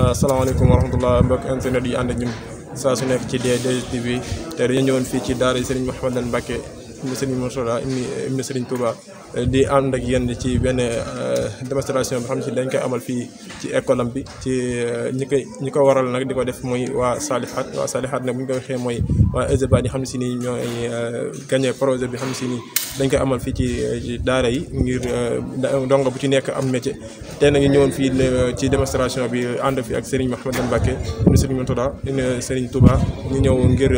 asalaamaaleykum wa rahmatulah mbokk internet yi ànd ak ñun saa su nekk ci D2S TV te dañu ñëwoon fii ci daara Serigne Mahmoudane Mbacke ibn Serigne Mourtada ibn Serigne Touba di ànd ak yéen ci benn démonstration bi xam si dañ koy amal fii ci école am bi ci ñi ko waral nag di ko def mooy waa Salihat nag bu ñu ko waxee mooy waa ESBAT yi xam si ni ñooy gagné projet bi xam si ni dañ koy amal fii ci daara yi ngir dongo bu ci nekk am métier. tey nag ñu ñëwoon fii ci démonstration bi ànd fi ak Serigne Mahmoudane Mbacke ibn Serigne Mourtada ibn Serigne Touba ñu ñëw ngir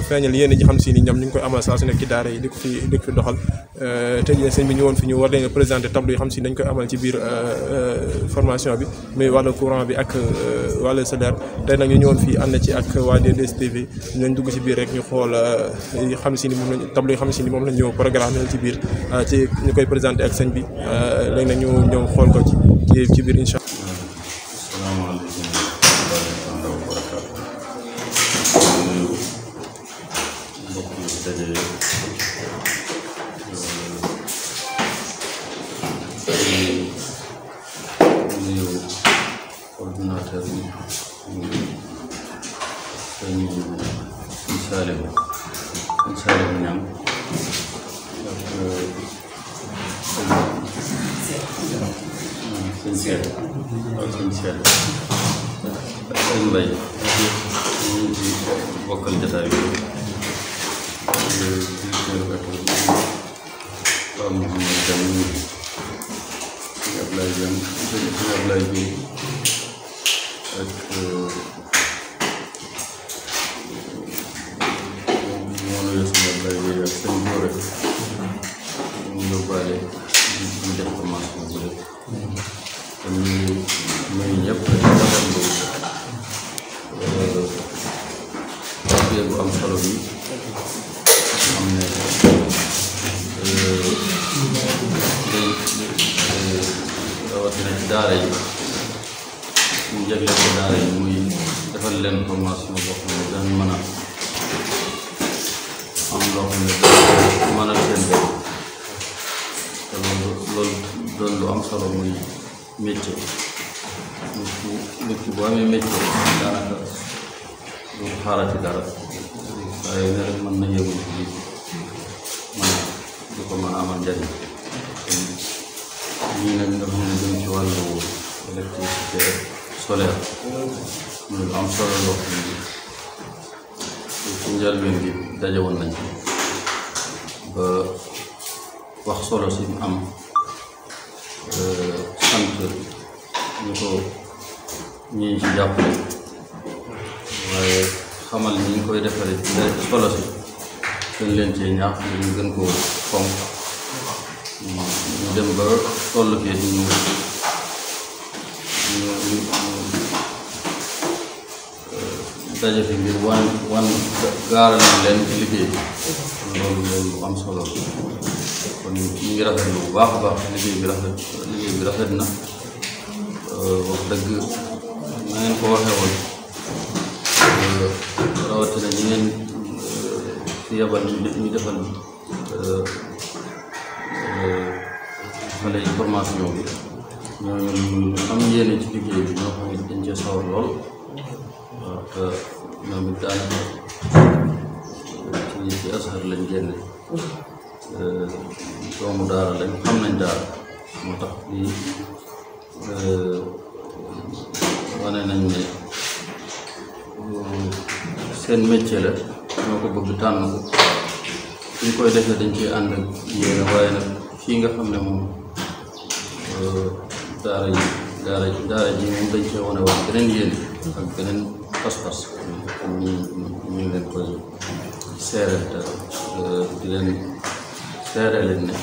feeñal yéen ji xam si ni ñoom ñu ngi koy amal saa su nekk ci daara yi di ko fi doxal. tey jii sëñ bi ñëwoon fi ñu war leen présenter tableau yi xam si dañ koy amal ci biir formation bi mais wàllu courant bi ak wàllu salaire tey nag ñu ñëwoon fii ànd ci ak waa D2S TV ñu dugg ci biir rek ñu xool yi xam si ni moom lañ tableau yi xam si ni moom lañ ñëw programme ci biir ci ñu koy présenter ak sëñ bi léegi nag ñu ñëw xool ko ci biir incha allah. Formateur bi sëñ Saliou ñam ak sëñ Seet ak sëñ Seet ak sëñ Mbay ñu ci bokkal jotaay bi Pam Mouhamed Diamou sëñ Ablaye Diam sëñ Ablaye bi ak moom la sama Ablaye bi ak sëñ Boore ñu yóbbaale ñu def formation bu lépp kon ñu nuyu ñëpp rafetlu liggéey bu am solo bi xam ne rawatina ci daara yi ñu jagleel ko daara yi muy defal leen formation boo xam ne daan mën a am loo xam ne daan mën a seen bopp te loolu doon lu am solo muy métier nit ki boo amee métier daanaka du xaarati dara waaye ne rek mën na yëngu ci lii mën du ko mën a amal njariñ ñii nag nga xam ne jëm ci wàllu électricité solaire muy lu am solo loo xam ne ci njëlbeen bi daje woon nañ ba wax solo si mu am sant ñu ko ñi ci jàppale waaye xamal ni ñu koy defaree ci solo si gën leen cee ñaax ñu gën koo fonk ñu dem ba toll fii ñu daje fi ngir wan gaaral leen ci liggéey loolu lu am solo kon ñu ngi rafetlu bu baax a baax liggéey bi rafet na wax dëgg na ngeen ko waxee woon rawatina ñi ngeen fi yabal ñu defal xale yi formation bi ñooñu am yéene ci liggéey bi ñoo xam ne dañ cee sawar lool waaw te ñoom it daanaka ci asar lañ génne doomu daara lañ xam nañ daara moo tax bi wane nañ ne seen métier la ñoo ko bëgg tànn ko suñ koy defee dañ ciy ànd ak yéene waaye nag fii nga xam ne moom daara ji moom dañ cee wane wax beneen yéene ak beneen pas-pas comme ñu ngi leen koy seereel te di leen seeree leen ne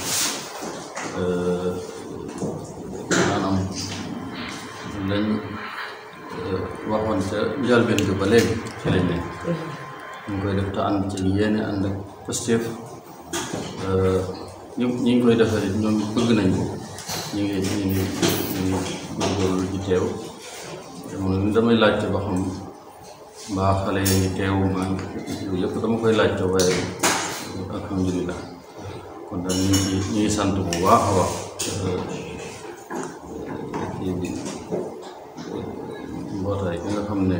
maanaam lañ waxoon ca njëlbeen bi ba léegi ci lañ ne ñu ngi koy def te ànd ci yéene ànd ak positif ñi ngi koy defal it ñoom bëgg nañ ko ñu ngi góorgóorlu ci teew damay laajte ba xam mbaa xale yi ñu teew maa ngi yëpp dama koy laajte waaye alhamdulilah kon daal ñu ngi sant bu baax a baax mbootaay bi nga xam ne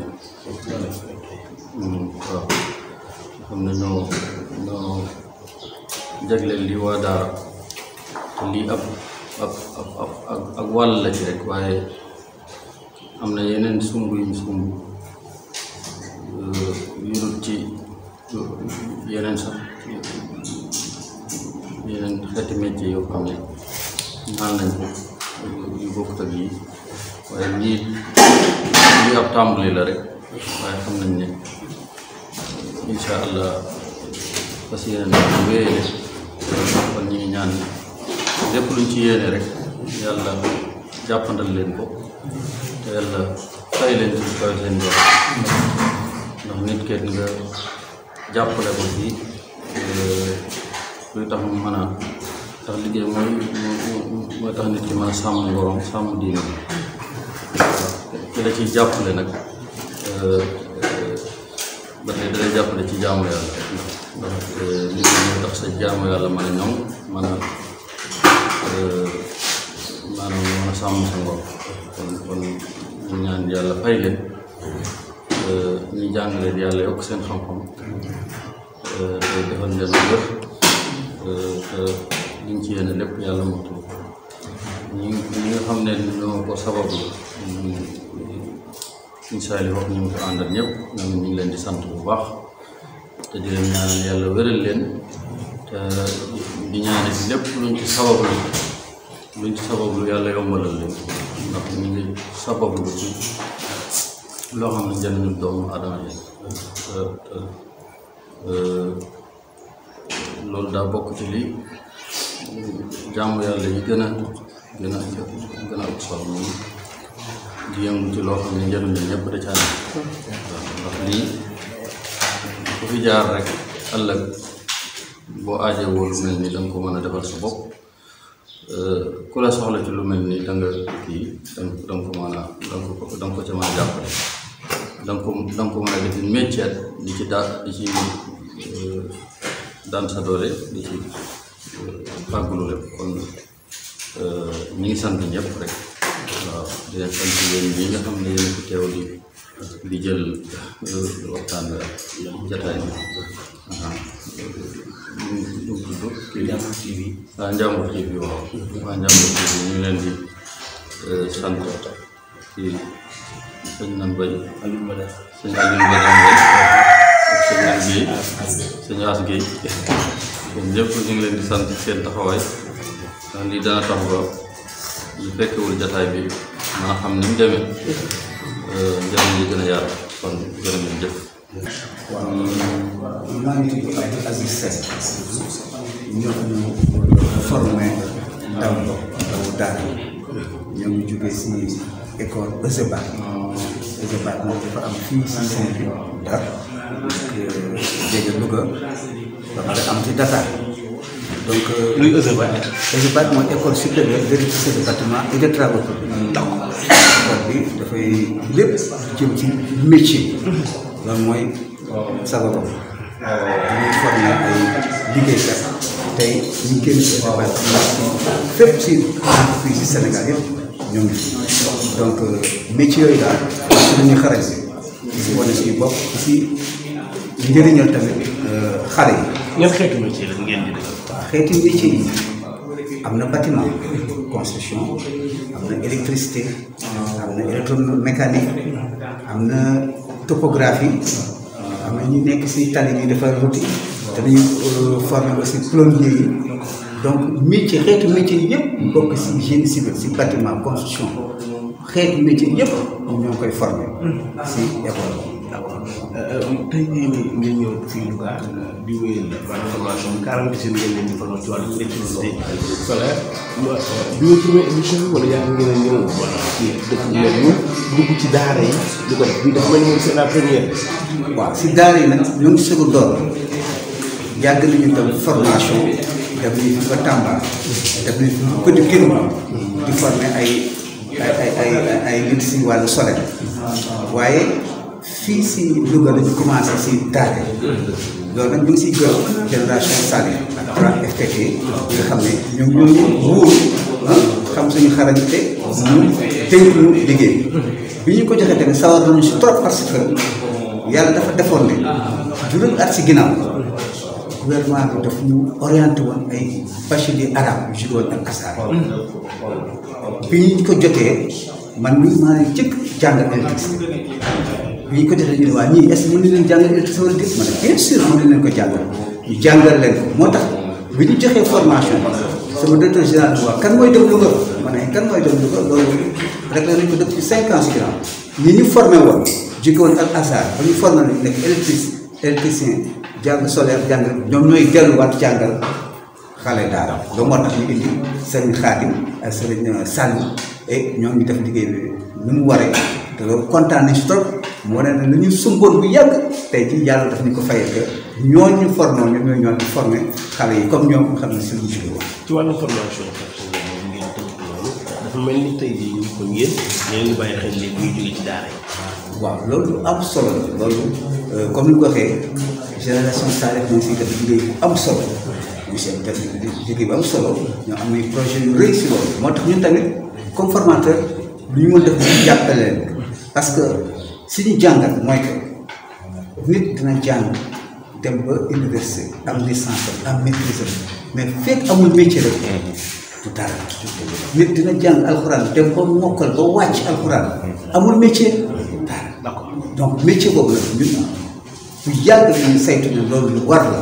waaw xam ne ñoo jagleel lii waa daara te lii ak wàll la ci rek waaye am na yeneen sumb yuñ sumb yurut ci yeneen sax yeneen xeeti métier yoo xam ne naan nañ ko yu bokkut ak yi waaye lii ab tàmbali la rek waaye xam nañ ne incha allah fas yéene na wéyale kon ñu ngi ñaan lépp luñ ci yéene rek yàlla jàppandal leen ko te yàlla fay leen ci kaw seen doom ndax nit kenn nga jàppale ko fii luy tax mu mën a tax liggéey mooy tax nit ki mën a sàmm ngorom sàmm diine bi ki la ciy jàppale nag ba tey dalay jàppale ci jaamu yàlla ndax liggéey moo tax sa jaamu yàlla mën a ñoŋ mën a maanaam mën a sàmm sa ngor kon ñu ñaan yàlla fay leen ñuy jàngale yàlla yokk seen xam-xam te defal leen wér te liñ ci yéene lépp yàlla motul ñi nga xam ne ñoo ko sababu incha allah wax ñu ko àndal ñëpp ñoom ñu ngi leen di sant bu baax te di leen ñaanal yàlla wéral leen te di ñaanal lépp luñ ci sabablu yàlla yombalal leen ndax ñu ngi sabablu ci loo xam ne njëriñu doomu aadama yi loolu daa bokk ci li jaamu yàlla yi gën a ëpp solo moom di yëngu ci loo xam ne njëriñ la ñëpp da caa nekk ndax lii ku fi jaar rek ëllëg boo aajowoo lu mel ni da nga ko mën a defal sa bopp ku la soxla ci lu mel ni da nga kii da nga ko mën a da nga ko ca mën a jàppale da nga ko mën a def métier di ci daan sa doole di ci fàggulu lépp kon ñu ngi sant ñëpp rek waaw di leen sant yéen ñi nga xam ne yéen ko teew di jël waxtaan wi ak jataay bi ñu tudd Ndiambour TV waaw Ndiambour TV waaw Ndiambour TV ñu ngi leen di sant ci sëñ nan bay sëñ Aliou Badane ak sëñ Guèye sëñ As Guèye ñoom ñëpp ñu ngi leen di sant seen taxawaay ndax lii dana tax ba ñu fekkewul jataay bi maa xam ni mu demee njëriñ li gën a yaatu kon gën a ngeen jëf. waaw maa ngi tudd Abdou Aziz Seck ñoo ñu formé ndaw daara ñoo ngi jógee si école ESBAT moom dafa am fii si Saint-Louis Dakar jege Louga ba pare am ci Dakar donc luy ESBAT mooy école supérieure d'électricité de bâtiment et de travaux publics. école bi dafay lépp jëm ci métier loolu mooy sababam dañuy formé ay liggéeykat tey ñu génn ci ESBAT fépp si entreprise si Sénégal yëpp ñoo ngi fi donc métier yooyu daal si la ñuy xarañ si wane si bopp si njëriñal tamit xale yi. ñoom xeetu métier la ngeen di def. xeeti métier yi am na bâtiment construction am na électricité am na électromécanique am na topographie am na ñu nekk si tali bi dafa route te dañuy former aussi plombier yi donc métier xeetu métier yëpp bokk si génie civil si bâtiment construction xeetu métier yëpp ñoo ngi koy former si école bi. tey jii nii ngeen ñëw fii Louga di wéyal wàllu formation 40 jeunes ngeen leen di formé ci wàllu électricité solaire bi nga première émission bi wala yaa ngi ngeen a ñëw ci dëkk bi mel ni dugg ci daara yi di ko def bii dafa mel ni c'est la première. waaw si daara yi nag ñoo ngi soog a door yàgg nañu tam formation def nañu fi ba Tamba def nañu fi ba di Kédougou di former ay nit si wàllu solaire waaye fii si Louga dañu commencé si daara loolu nag ñu ngi siy gërëm génération Saliou ak 3FPT nga xam ne ñoom ñoo ñu wóor xam suñu xarañte ñu dénk ñu liggéey bi ñu ko joxee tamit sawar nañu si trop parce que yàlla dafa defoon ne juróomi at si ginnaaw gouvernement bi daf ñu orienté woon ay bachelier arabe yu si woon ak asaar bi ñu ko jotee man mii maa ngi jëkk jàngal électricité bi ñu ko jotee ñu ne waa ñii est-ce que mën nañ leen jàngal électricité wala déet ma ne bien sûr mën nañ leen ko jàngal ñu jàngal leen ko moo tax bi ñu joxee formation sama directeur général bi wax kan mooy dem Louga ma ne kan mooy dem Louga loolu réglé nañ ko depuis 5 ans si ginnaaw ñi ñu formé woon jóge woon ak asaar ba ñu formé nañ nekk électricien jàng solaire jàng ñoom ñooy delluwaat jàngal xale daara loolu moo tax ñu indi sëriñ Xaadim ak sëriñ Sàllu et ñoom ñu def liggéey bi nu mu waree te loolu kontaan nañ si trop mu wane ne lu ñu sumboon bu yàgg tey jii yàlla daf ñu ko fayal que ñooñu formé ñoom ñooy ñoo di formé xale yi comme ñoom xam ne si lu ñu jóge woon. ci wàllu formation personnelle ngeen tënk loolu dafa mel ni tey jii ñu ko ngeen ñu bàyyi xel léegi muy jóge ci daara yi. waaw loolu am solo la loolu comme ni ko waxee génération Saleh ñoo si def liggéey bu am solo ñu si def liggéey bu am solo ñoo am ay projet yu rëy si loolu moo tax ñun tamit comme formateur lu ñu mën def ñu jàppale leen parce que si ñu jàngal mooy que nit dina jàng dem ba université am licence am maîtrise mais fekk amul métier rek du dara nit dina jàng alxuraan dem ba mokkal ba wàcc alxuraan amul métier dara d'accord donc métier boobu la ñun bu yàgg nañu saytu ne loolu lu war la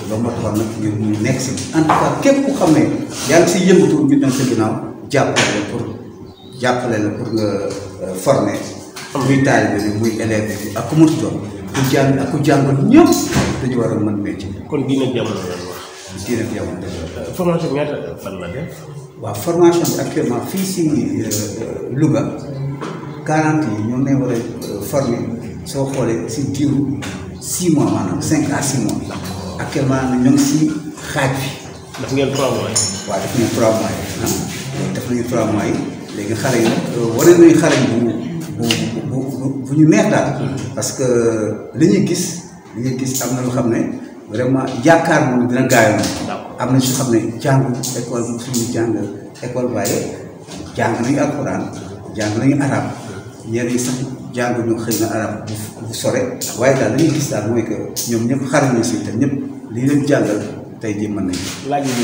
loolu moo taxoon nag ñu nekk si en tout cas képp ku xam ne yaa ngi si yëngatu ñu dem sa ginnaaw jàppale la pour nga former muy taalibe bi muy élève bi ak ku mënti doon ku jàng ak ku jàngal ñëpp dañu war a mën métier. kon diine jamono la wax. diine jamono formation bi ñaata fan la def. waaw formation bi actuellement fii si Louga 40 yi ñoom lañ war a former soo xoolee si diiru 6 mois maanaam 5 à 6 mois actuellement ñoo ngi si xaaj bi. daf ngeen 3 mois. waaw def nañu 3 mois yi def nañu 3 mois yi léegi xale yi nag wane nañu xale bu ñu neex daal parce que li ñuy gis am na loo xam ne vraiment yaakaar moom dina gaayoon am na su xam ne jàngu école suñu jàng école waaye jàng nañu alxuraan jàng nañu arab ñenn yi sax jàng ñu xëy na arab bu sore waaye daal li ñuy gis daal mooy que ñoom ñëpp xarañ nañu si te ñëpp li leen jàngal tey jii mën nañu. laaj bi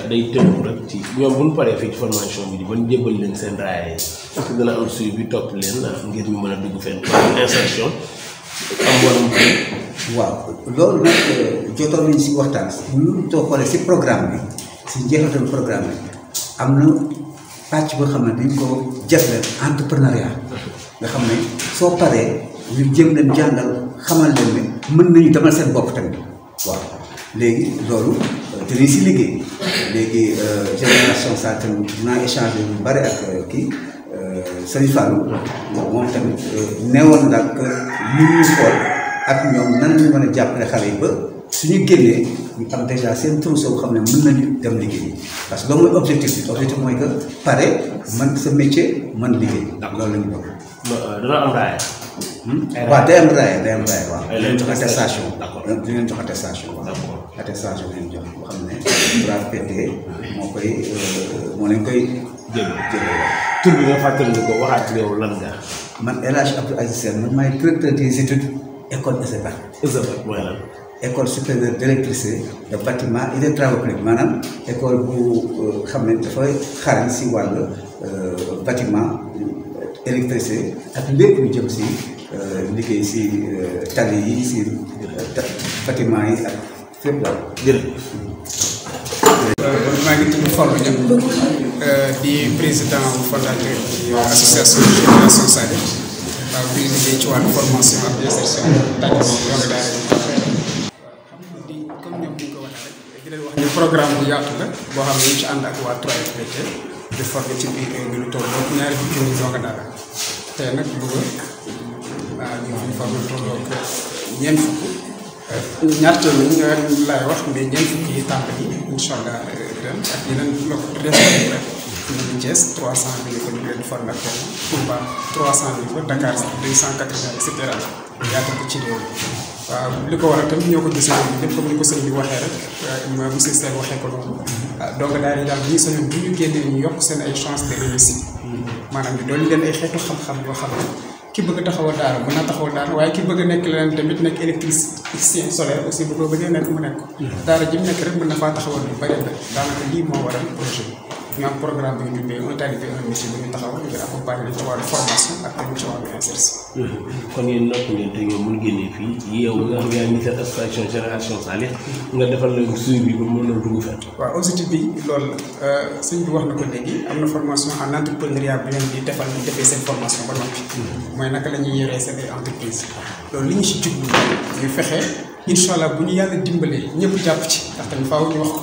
day tënku rek ci ñoom bu ñu paree fii ci formation bi di ba ñu jébbal leen seen raaya yi parce que dana am suivi bi topp leen ngir ñu mën a dugg fenn insertion am wàllum waaw loolu nag jotoon nañu si waxtaan ñu soo xoolee si programme bi si njeexital programme bi am na pàcc boo xam ne dañ ko jagleel entrepreneuriat nga xam ne soo paree ñu jëm leen jàngal xamal leen ne mën nañu demal seen bopp tamit waaw. léegi loolu dinañ si liggéey léegi génération saa tamit dinaa échanger lu bari ak kii Serigne Fallou moom tamit neewoon na daal que ñu ngi xool ak ñoom nan lañu mën a jàppale xale yi ba suñu génnee ñu am déjà seen trousseau boo xam ne mën nañu dem liggéey parce que loolu mooy objectif bi objectif mooy que pare man sa métier mën liggéey loolu la ñu bëgg. dana am raaya. waaw day am raaya waaw. di leen jox attestation. di leen jox attestation waaw. attestation leen jox boo xam ne brave PT moo leen koy jëlee tur bi nga fàttali ko waxaat yow lan nga. man El Hadj Abdou Aziz Sène man maay directeur des études école ESBAT. ESBAT mooy lan. école supérieure d'électricité de bâtiment et de travaux publics maanaam école bu xam ne dafay xarañ si wàllu bâtiment électricité ak lépp lu jëm si liggéey si tali yi si bâtiment yi ak fépp daal. maa ngi tudd Fallou Niang di président fondateur ci association Génération Saleh waaw di liggéey ci wàllu formation ak insertion tàggat donc daal di comme ñoom ñu ko waxee rek di leen wax ni programme bu yaatu la boo xam ne ñu ci ànd ak waa 3FPT di former ci biir bi lu toll donc ñaari fukki nit donc daal tey nag Louga waaw ñu ngi former tolloog ñeent fukk ñaar téeméer laay wax mais ñeent fukki yi tàmbali incha allah ren ak yeneen des rek ñu Thiès 300 000 ko ñu leen formé actuellement Touba 300 000 ko Dakar 280 et cetera yaatu ko ci réew mi waaw li ko waral tamit ñoo ko gisee lépp comme ni ko sëñ bi waxee rek monsieur Sène waxee ko noonu donc daal di daal bu ñu sañoon bu ñu génnee ñu yokk seen ay chance de réussite maanaam ñu doon leen ay xeetu xam-xam yoo xam ne ki bëgg a taxawal daara mën naa taxawal daara waaye ki bëgg a nekk leneen tamit nekk électricien solaire aussi bu ko bëggee nekk mu nekk ko daara ji mu nekk rek mën na faa taxawal lu bëri la daanaka lii moo waral projet ñu am programme bi ñu tuddee un talibé un métier bu ñu taxawal ngir accompagner ci wàllu formation ak tamit ci wàllu insertion. kon yéen noppi ngeen te ñoom mun génnee fii ci yow nga xam yaa ngi seen association génération Salih nga defal leen suivi bi ba mën a dugg fenn. waaw objectif bi loolu sëñ bi wax na ko léegi am na formation en entrepreneuriat bu leen di defal ñu defee seen formation ba noppi. mooy naka la ñuy yoree seen entreprise loolu li ñu si jublu ñu fexe incha allah bu ñu yàlla dimbalee ñëpp jàpp ci ndax tamit faaw ñu wax ko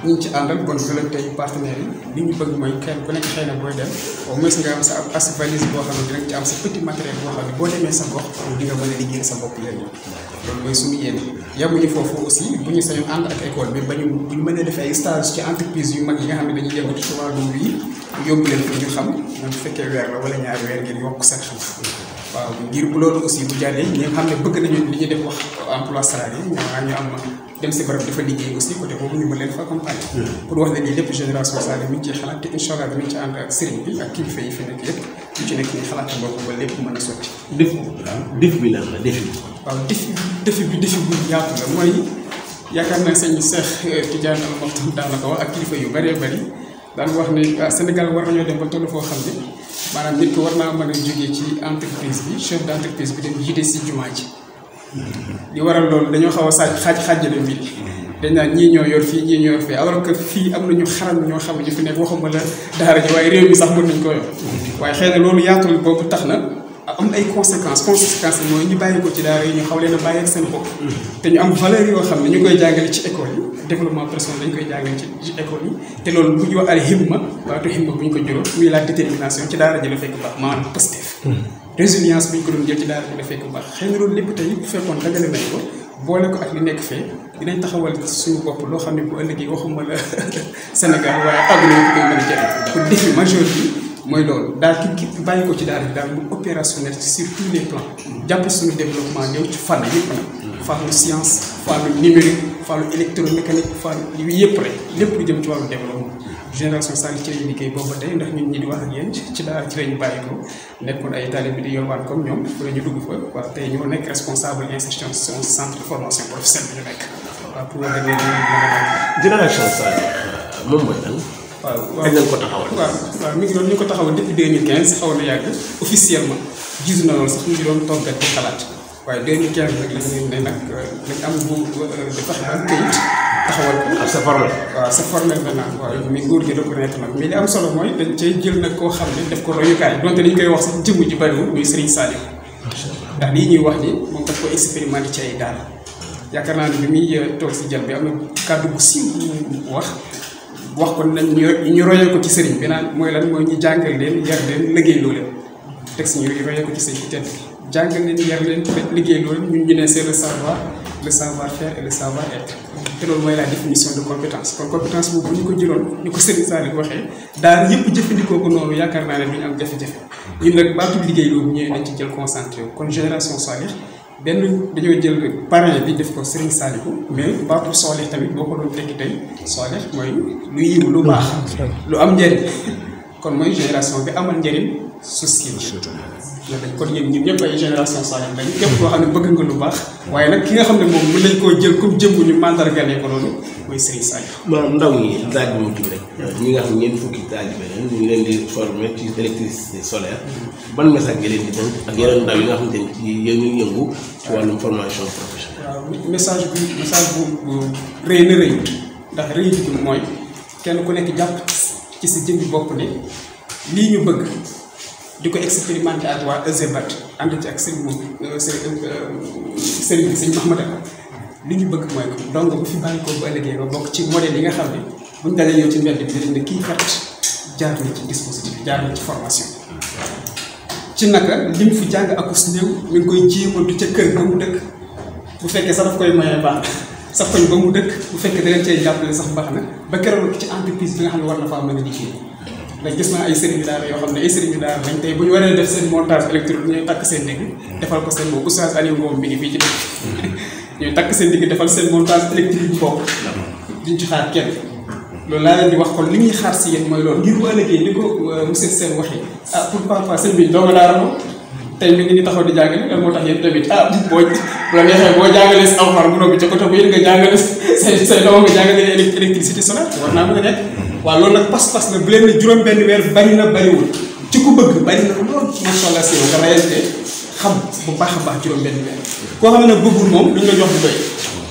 ñu ngi ci àndal bon volonté yu partenaires yi li ñu bëgg mooy kenn ku nekk xëy na booy dem au moins nga am sa as valise boo xam ne dinañ ci am sa petit matériel boo xam ne boo demee sa gox di nga mën a liggéeyal sa bopp yéen loolu mooy suñu yéene yemuñu foofu aussi bu ñu sañoon ànd ak école bi ba ñu bu ñu mënee def ay stage ci entreprise yu mag yi nga xam ne dañuy yëngatu ci wàllum bii yóbbu leen fi ñu xam même bu fekkee weer la wala ñaari weer ngir yokk seen xam-xam waaw ngir bu loolu aussi bu jàllee ñi nga xam ne bëgg nañu li ñuy def wax emploi salarié ñu am dem si barab dafa liggéey aussi côté boobu ñu mën leen fa accompagner pour wax ne lii lépp génération Salih mi ngi ciy xalaat te incha allah dinañ ci ànd ak sëriñ bi ak kilifa yi fi nekk yëpp ñu ci nekk nii xalaat boobu ba lépp mën a sotti. défi bi lan la défi bi. waaw défi bu yaatu la mooy yaakaar naa sëñ Cheikh Tidiane Al Maktoum daanaka wax ak kilifa yu bëree bëri daan wax ne Sénégal war nañoo dem ba toll foo xam ne maanaam nit ko war naa mën a jógee ci entreprise bi chef d' entreprise bi dem jiite si jumaa ji li waral loolu dañoo xaw a xaajale mbir dañ naan ñii ñoo yor fii ñii ñoo yor fii alors que fii am na ñu xaram ñoo xam ne ñu fi nekk waxuma la daara ji waaye réew mi sax mën nañ ko yor waaye xëy na loolu yaatul boobu tax na am ay conséquences mooy ñu bàyyi ko ci daara yi ñu xaw leen a bàyyi ak seen bopp te ñu am valeur yoo xam ne ñu koy jàngale ci école yi développement personnel dañ koy jàngale ci école yi te loolu bu ñu wax al himma waatu himma bu ñu ko juróom muy la détermination ci daara ji la fekk baax maanaam positif résilience bu ñu ko doon jël ci daara ji la fekk baax xëy na loolu lépp tey bu fekkoon dajale nañ ko boole ko ak li nekk fee dinañ taxawal suñu bopp loo xam ne bu ëllëgee waxuma la Sénégal waaye àdduna bi koy mën a jëriñ pour défi majeur bi mooy loolu daal ki bàyyi ko ci daara ji daal mu opérationnel sur tous les plans jàpp suñu développement ñëw ci fànn yëpp nag fànnu science fànnu numérique fànnu électromécanique fànn yu yëpp rek lépp lu jëm ci wàllu développement génération Salih ci lañu liggéey boobu ba tey ndax ñun ñi di wax ak yéen ci daara ci lañu bàyyi ko nekkoon ay talibé di yolwaan comme ñoom fu la ñu dugg fa waaw tey ñoo nekk responsable insertion centre de formation professionnelle bi ñu nekk waaw pour nga ne génération Salih moom mooy lan. waaw kañ lañ ko taxawal. waaw mi ngi doon ñu ko taxawal depuis 2015 xaw na yàgg officiellement gisu na loolu sax ñu ngi doon toggat di xalaat waaye 2015 nag lañu ne nag lañ am bu dafa am këyit taxawal ko. ak sa formel. waaw sa formel maintenant waaw mi góor gi reconnaître nag mais li am solo mooy dañ cay jël nag koo xam ne def ko royukaay donte dañ koy wax sax jëmm ji bariwul muy Serigne Salih ndax lii ñuy wax ni moom daf ko expérimenté ci ay daara yaakaar naa ne bi muy toog si jal bi am na kàddu bu siiw wax ko nañ ñu royee ko ci sëriñ bi naan mooy lan mooy ñu jàngal leen yar leen liggéey loo leen teg si ñu royee ko ci sëriñ bi tedd jàngal leen yar leen liggéey loo leen ñun ñu ne c'est le savoir faire et le savoir être te loolu mooy la définition de compétence kon compétence boobu bu ñu ko jëloon ñu ko Serigne Salih waxee daal yëpp jëfandikoo ko noonu yaakaar naa ne duñu am jafe-jafe ñun nag baatu liggéey loolu ñëwee nañ ci jël concentré wu kon génération Salih benn dañoo jël parrain bi def ko Serigne Salihou mais baatu Salih tamit boo ko doon tekki tey Salih mooy lu yiw lu baax lu am njëriñ kon mooy génération bi amal njëriñ société kon ñun ñëpp ay génération Salih lañ képp koo xam ne bëgg nga lu baax waaye nag ki nga xam ne moom mën nañ koo jël comme jëmbu ñu mandargalee ko loolu mooy Serigne Salih. maanaam ndaw ñi laaj bi mu tudd rek ñi nga xam ne ñeent fukki taalibe lañ ñu ngi leen di former ci électricité solaire ban message nga leen di dénk ak yeneen ndaw yi nga xamante ni ci yéen ñu yëngu ci wàllum formation professionnelle. waaw message bu rëy na rëy ndax rëy bi mooy kenn ku nekk jàpp ci sa jëmbi bopp ne lii ñu bëgg di ko expérimenté ak waa ESBAT ànd ci ak sëriñ bi sëñ Mahmoudane li ñu bëgg mooy ko donc bu fi bàyyi ko bu ëllëgee nga bokk ci modèle yi nga xam ne buñ dalee yow ci mbedd bi dañ ne kii kat jaar na ci dispositif jaar na ci formation ci naka lim fi jàng akus néew mi ngi koy jéemantu ca kër ba mu dëkk bu fekkee sax daf koy moyen baax na sa koñ ba mu dëkk bu fekkee da leen cay jàppale sax baax na ba keroog ci entreprise bi nga xam ne war na faa mën a liggéey ndax gis naa ay sëriñ daara yoo xam ne ay sëriñ daara lañ tey bu ñu waree def seen montage électronique ñooy takk seen néeg defal ko seen boobu oustaz Aliou Ngom mi ngi fii ci dëkk ñooy takk seen digg defal seen montage électrique bopp duñ ci xaar kenn loolu laa leen di wax kon li ñuy xaar si yéen mooy loolu ngir bu ëllëgee ni ko monsieur Sène waxee pourquoi pas sëñ bi dooga daara moom tey mi ngi ni taxaw di jàngale lan moo tax yéen tamit boo la neexee boo jàngalee si alxuraan bu noppi ca côté bu yéen nga jàngale say doom nga jàngale électricité solaire war naa mën a nekk waaw loolu nag pas-pas la bu leen ne juróom-benn weer bari na bariwul ci ku bëgg bari na lool macha allah si nga réalité xam bu baax a baax juróom-benn weer koo xam ne nag bëggul moom luñ la jox du doy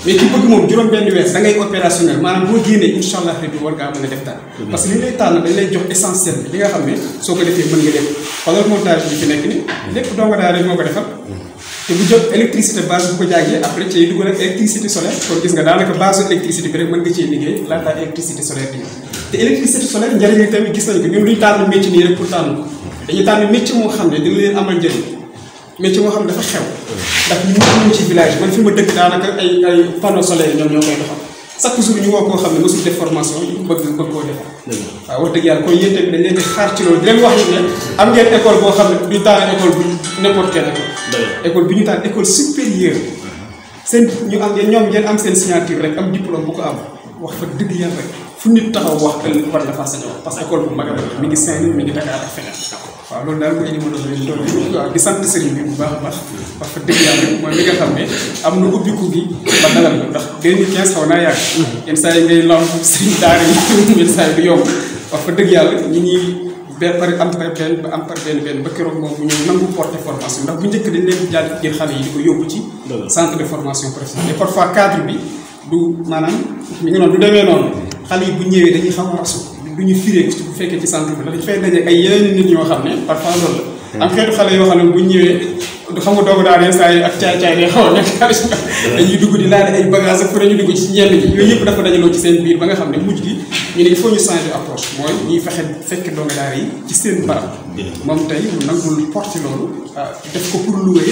mais ki bëgg moom juróom-benn weer da ngay opérationnel maanaam boo génnee incha allah rabbi war ngaa mën a def daal parce que li lay tànn dañ lay jox essentiel bi li nga xam ne soo ko defee mën nga def xoolal montage bi fi nekk ni lépp donga daal rek moo ko defal te bu jot électricité base bu ko jàngee après ci dugg nag électricité solaire kon gis nga daanaka base électricité bi rek mën nga cee liggéey laata électricité solaire bi te électricité solaire njëriñ li tamit gis nañ ko ñun duñ tànn métier nii rek pour tànn ko dañuy tànn métier moo xam ne dina leen amal njëriñ métier moo xam ne dafa xew ndax ñu ñëw ci village man fi ma dëkk daanaka ay panneau solaire ñoom ñoo koy doxal chaque jour ñu woo koo xam ne mosul def formation ñu bëgg koo defal waaw wax dëgg yàlla kon yéen tamit dañ leen di xaar ci loolu di leen wax ne am ngeen école boo xam ne duñu tànn école bu n'importe quelle école bi ñu tànn école supérieure seen ñu am ñoom ngeen am seen signature rek am diplôme bu ko am wax fa dëgg yàlla rek fu nit taxaw wax ëllëg war na faa sañ a wax parce que école bu mag a mi ngi Saint-Louis mi ngi Dakar ak feneen waaw loolu daal mooy li ma doon leen doon waaw di sant sëriñ bi bu baax a baax parce que dëgg yàlla mooy li nga xam ne am na ubbiku gi ba dalal ko ndax 2015 xaw naa yàgg yenn saa yi ngay lamp sëriñ daara yi yenn saa yi du yomb wax fa dëgg yàlla ñi ñuy am par benn ba keroog moom bu ñëw nangu porter formation ndax bu njëkk dañ leen jàll jël xale yi di ko yóbbu ci centre de formation professionnelle et parfois cadre bi du maanaam mi ngi noonu du demee noonu xale yi bu ñëwee dañuy xaw a rasu du ñu firee bu fekkee ci centre bi dañ fay daje ay yeneen nit ñoo xam ne parfois loolu la am xeetu xale yoo xam ne bu ñëwee xam nga doog daal yenn saa yi ak caay-caay day xaw a nekk dañuy dugg di laal ay bagages ak fu ñu dugg ci ñenn ñi yooyu yëpp dafa dajaloo ci seen biir ba nga xam ne mujj gi ñu ne il faut ñu changer approche mooy ñuy fexe fekk donga daara yi ci seen barab moom tey mu nangul porter loolu def ko pour louer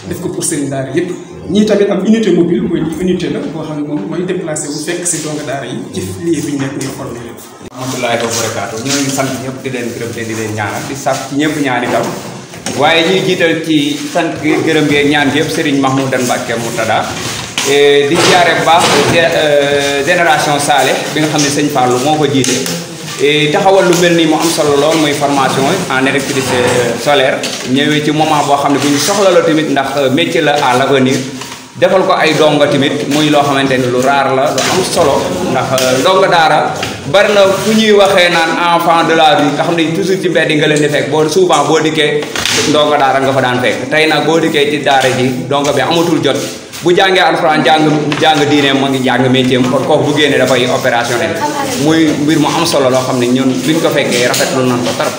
def ko pour seen daara yëpp ñii tamit am unité mobile mooy unité la boo xam ne moom mooy déplacé wu fekk si donga daara yi ci lii bi ñu nekk ñu formé leen Alhamdulilah wa barakaatu ñoo ngi sant ñëpp di leen gërëm te di leen ñaanal di sàkk ci ñëpp ñaan itam waaye ñuy jiital ci sant gërëm ngeen ñaan yëpp Serigne Mahmoudane Mbacke Murtada di jaare bu baax génération Salé bi nga xam ne sëñ Fallou moo ko jiite taxawal lu mel nii mu am solo lool muy formation en électricité solaire ñëwee ci moment boo xam ne bu ñu soxla la tamit ndax métier la à l'avenir defal ko ay donga tamit muy loo xamante ni lu raar la lu am solo ndax ndonga daara bari na fu ñuy waxee naan enfant de la rue nga xam ne toujours ci mbedd nga leen di fekk boo souvent boo dikkee ndonga daara nga fa daan fekk tey nag boo dikkee ci daara ji donga bi amatul jot bu jàngee alxuraan jàng diine mu ngi jàng métier kon kooku bu génnee dafay opérationnel muy mbir mu am solo loo xam ne ñun buñ ko fekkee rafetlu nañ ko trop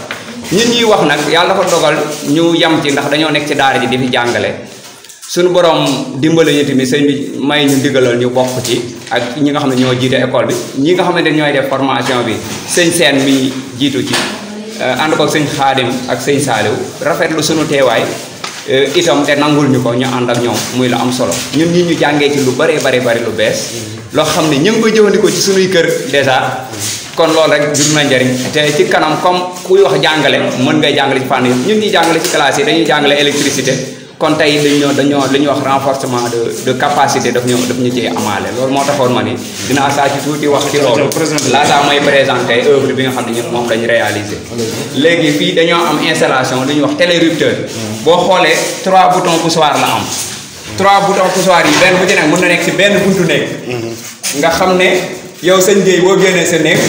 ñun ñuy wax nag yàlla dafa dogal ñu yam ci ndax dañoo nekk ci daara ji di fi jàngale suñu borom dimbale ñu tamit sëñ bi may ñu digalal ñu bokk ci ak ñi nga xam ne ñoo jiite école bi ñi nga xamante ñooy def formation bi sëñ Sène mi jiitu ci ànd ko sëñ Xaadim ak sëñ Saaliw rafetlu suñu teewaay itam te nangul ñu ko ñu ànd ak ñoom muy la am solo ñun ñi ñu jàngee ci lu bëree bari lu bees loo xam ne ñu ngi koy jëfandikoo ci suñuy kër dèjà kon loolu rek jur na njëriñ te ci kanam comme kuy wax jàngale mën ngay jàngale ci fànn yëpp ñun ñuy jàngale ci classe yi dañuy jàngale électricité kon tey dañoo li ñuy wax renforcement de capacité daf ñu ciy amaale loolu moo taxoon ma ni dinaa saa ci tuuti wax ci loolu laataa may présenté œuvre bi nga xam ne ñun moom lañu réalisé léegi fii dañoo am installation li ñuy wax télérupteur boo xoolee 3 boutons poussoir la am 3 boutons poussoir yi benn bu ci nekk mën na nekk si benn buntu nekk nga xam ne yow sëñ Gueye boo génnee sa néeg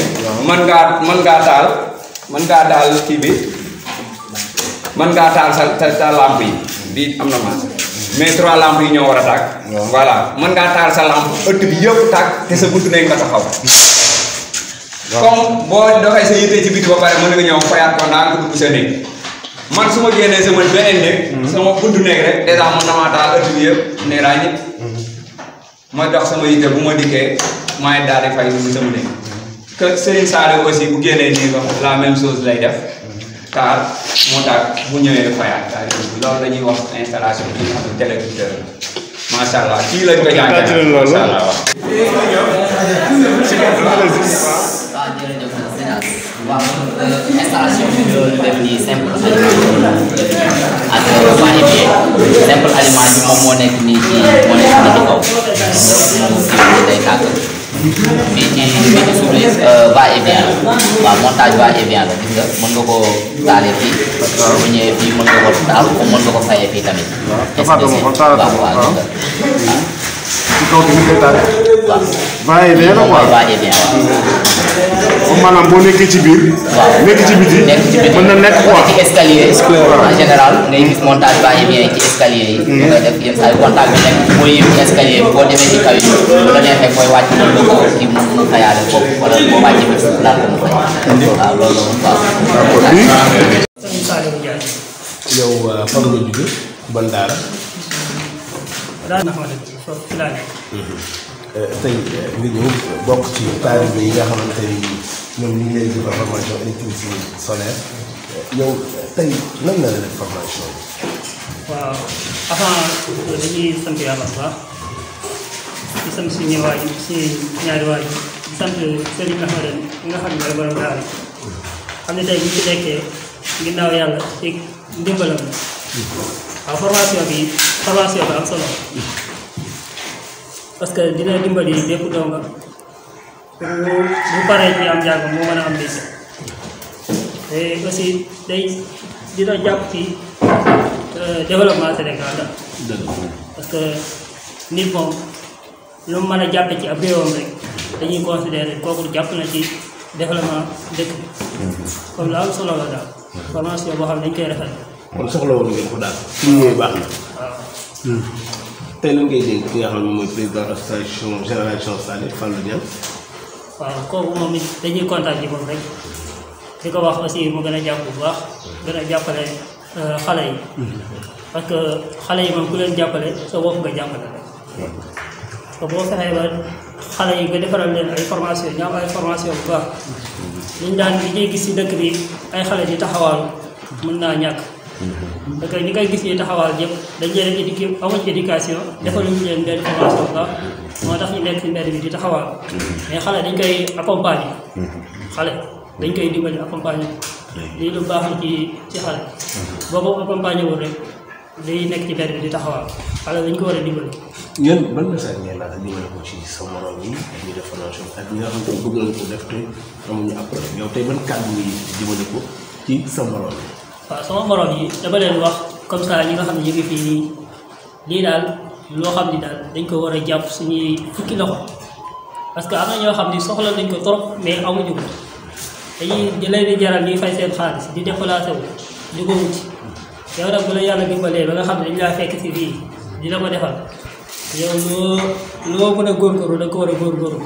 mën ngaa taal kii bi mën ngaa taal sa lampe yi bi am na maas mais 3 lampes yi ñoo war a tàkk voilà mën ngaa taal sa lampe ëtt bi yëpp tàkk te sa buntu nekk nga taxaw comme boo doxee sa yitte ci biti ba pare mën nga ñëw fayaat ko ndaa nga dugg sa néeg man su ma génnee sama beneen néeg sama buntu néeg rek dèjà mën na maa taal ëtt bi yëpp ne ràññit ma dox sama yitte bu ma dikkee maay daal di fay dugg sama néeg que Serigne Saliou aussi bu génnee nii la même chose lay def taal moo tax bu ñëwee fayaat loolu la ñuy wax installation bi nga xam ne téléviseur macha allah kii lañ ko jàngee macha allah waaw. installation bi loolu def nii simple aliment ak panier simple aliment bi moom moo nekk nii ci kaw day tàgg fii ci suuf va et vient waaw montage va et vient la gis nga mën nga ko taalee fii bu ñëwee fii mën nga ko taal mën nga ko fayee fii tamit waaw ci kaw tamit day taal. waaw va et vient la quoi va et vient waaw. comme maanaam boo nekkee ci biir. waaw nekk ci biti. mën na nekk quoi ci escalier en général ngay gis montage va et vient ci escalier yi. da ngay def yenn saa yu contact bi nekk boo yëg ci escalier bi boo demee ci kaw yi bu la neexee booy wàcc mën nga ko kii mu fayaale foofu wala boo wàccee ba ci laal ko mu fay. waaw loolu waaw. yow fan nga jóge ban daara. tey nga ñëw bokk ci taalibe yi nga xamante ni ñoom ñu ngi leen di formation électricité solaire yow tey lan la leen formation bi. waaw avant dañuy sant yàlla bu baax di sant suñu waajur suñu ñaari waajur di sant Serigne Mahmoudane nga xam ne mooy borom daara xam ne tey bu ci nekkee ginnaaw yàlla ci ndimbalam la waaw formation bi am solo parce que dina dimbali bépp donga bu paree ci am jàng moo mën a am métier te aussi day dina jàpp ci développement Sénégal la parce que nit moom lu mu mën a jàppe ci ab réewam rek dañuy considérer kooku jàpp na ci développement dëkk comme la am solo la daal formation boo xam ne dañ koy rafet kon soxla woon ngeen ko daal su ñëwee baax na. waaw tey lan ngay dégg ki nga xam ne mooy président association génération Salé Fallou Dieng. waaw kooku moom it dañuy kontaan ci moom rek di ko wax aussi mu gën a jàpp bu baax gën a jàppale xale yi parce que xale yi moom ku leen jàppale sa bopp nga jàppale rek parce que boo fexee ba xale yi nga defaral leen ay formation ñu am ay formation bu baax liñ daan li ñuy gis ci dëkk bi ay xale di taxawaalu mën naa ñàkk parce que ñi koy gis ñuy taxawaal yëpp dañ leen éduqué amuñ éducation defaluñu leen benn formation bu baax moo tax ñu nekk ci mbedd bi di taxawaal mais xale dañ koy accompagner xale dañ koy dimbali accompagner lii lu baax la ci xale boo ko accompagner wul rek day nekk ci mbedd bi di taxawaal xale dañ ko war a dimbali. yéen ban message ngeen laata dimbali ko ci sa morom yi ñu def formation ak ñi nga xam ne bëgg nañ ko def te amuñu après yow tey ban kàddu yi dimbali ko ci sa morom yi. waaw sama morom yi dama leen wax comme ça ñi nga xam ne ñu ngi fii nii lii daal loo xam ni daal dañ ko war a jàpp suñuy fukki loxo parce que am na ñoo xam ni soxla nañ ko trop mais amuñu ko dañuy di leen di jaral ñuy fay seen xaalis di déplacé wu di ko wuti yow nag bu la yàlla dimbalee ba nga xam ne dañ laa fekk si fii dina ko defal yow loo mën a góorgóorlu da nga ko war a góorgóorlu